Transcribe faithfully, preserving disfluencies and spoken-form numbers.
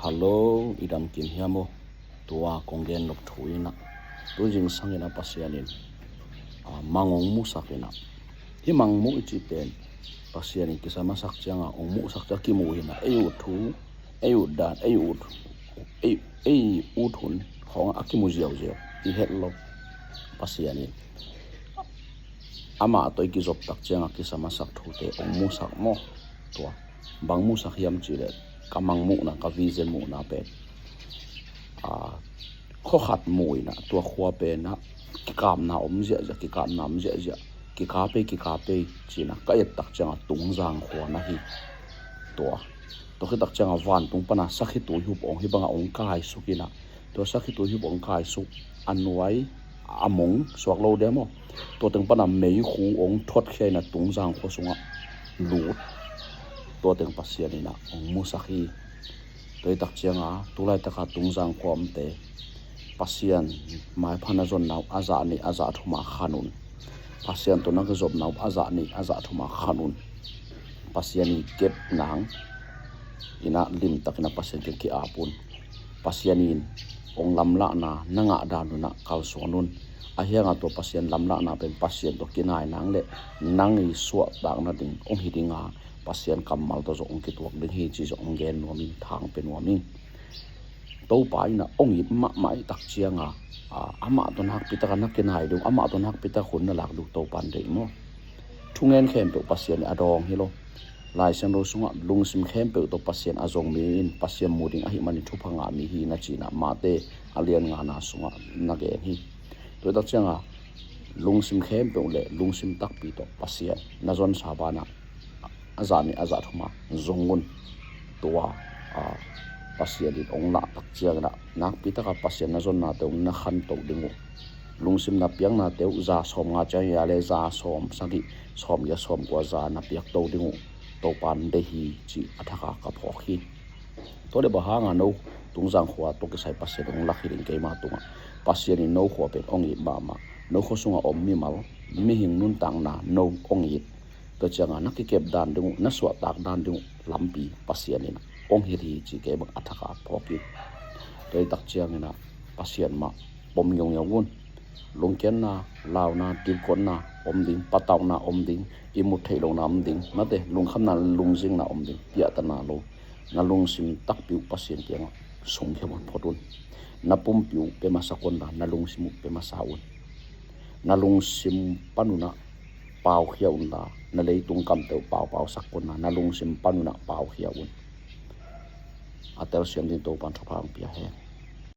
Hello, i dam kim hiam aw? Tua kong gen nop thu in ah, tu zingsang in ah Pasian in, ah, mang hong musak in ah, hih mang muh i cih pen Pasian in kisam a sak ciangah hong muhsak ciang kimu hi in ah, ei ut thu, ei ut dan, ei ut, ei, ei ut hun khawngah a kimu ziauziau i het lo. Pasian in amah tawh i kizop tak ciangah kisam a sak thute hong musak maw? Tua bang musak hiam cih leh, ka mang muhna, ka vision muhna pen, ah, khua khat mu in ah, tua khua pen ah kikapna om ziahziah, kikapna om ziahziah, kikap ei, kikap ei ci in ah ka et tak ciangah Tungzang khua na hi. Tua, tua khit tak ciangah vantung pan ah sakhi tuihup hong, hih bangah hong kaisuk in ah, tua sakhi tuihup hong kaisuk, a nuai a mong suak lo dia maw? Tua teng pan ah meikhu hong thuatkhia in ah Tungzang khua sungah lut. Tua teng Pasian in ah hong musak hi. Tua hi tak ciangah tu laitak a Tungzang khua omte Pasian maipha na zonna uh a zah nih a zah thum a khan un. Pasian tawh na kizopna uh a zah nih a zah thum a khan un. Pasian i kep nang in ah limtak in ah Pasian kiang ki-ap un. Pasian in hong lamlahna na ngah dan un ah kalsuan un. Ahih hangah tua Pasian lamlahna pen Pasian tawh kinai nang leh nang i suahtakna ding hong hi ding a, Pasian kammal tawh zong hong kituak ding hi ci zong hong gen nuam ing, thang pia nuam ing. Topa in ah hong it mahmah i tak ciangah, ah, amah tawh nakpi tak a na kinai ding uh, amah tawh nakpi tak a hun na lak ding uh Topa in deih maw? Thungen khempeuh Pasian in a dawng hi lo. Lai Siangtho sungah lungsim khempeuh tawh Pasian a zong mi in Pasian mu ding ahih manin thupha ngah mi hi na ci in ah Mate a lian ngana sungah na gen hi. Tua hi tak ciangah lungsim khempeuh leh lungsim takpi tawh Pasian na zonsa banah a zah nih a zah thum a zong un. Tua, a, Pasian in hong lah tak ciangin ah nakpi tak a Pasian na zonnate hong na khantoh ding uh. Lungsim na piaknate uh za sawmnga ciang hi a leh za sawmsagih, sawmgiat, sawmkua, za na piakto ding uh Topa in deih hi cih a thak a ka phawk hi. Tua leh bang hanga no Tungzang khua tawh kisai Pasian hong lak hi ding keima tungah? Pasian in no khua pen hong it mahmah. No khua sungah om mimal, mihing nuntakna no hong it. Tua ciangah na kikep dan ding uh, na suahtak dan ding uh lampi Pasian in hong hilh hi cih kei bang a thak a phawk hi. Tua hi tak ciangin ah Pasian mah pom ngiaungiau un. Lungkiatna, launa, dilkotna om ding, patauhna om ding, ihmut theih lohna om ding, mate, lungkhamna, lungzingna om ding, piahtana lo. Na lungsim takpi uh Pasian kiangah sungkhia un, phot un. Na pumpi uh pia masa kei un la, na lungsim uh pia masa un. Na lungsim pan un ah paukhia un la, na leitung kamte uh paupausak kei un la, na lungsim pan un ah paukhia un. A telsiam ding Topa in thupha hong pia hen.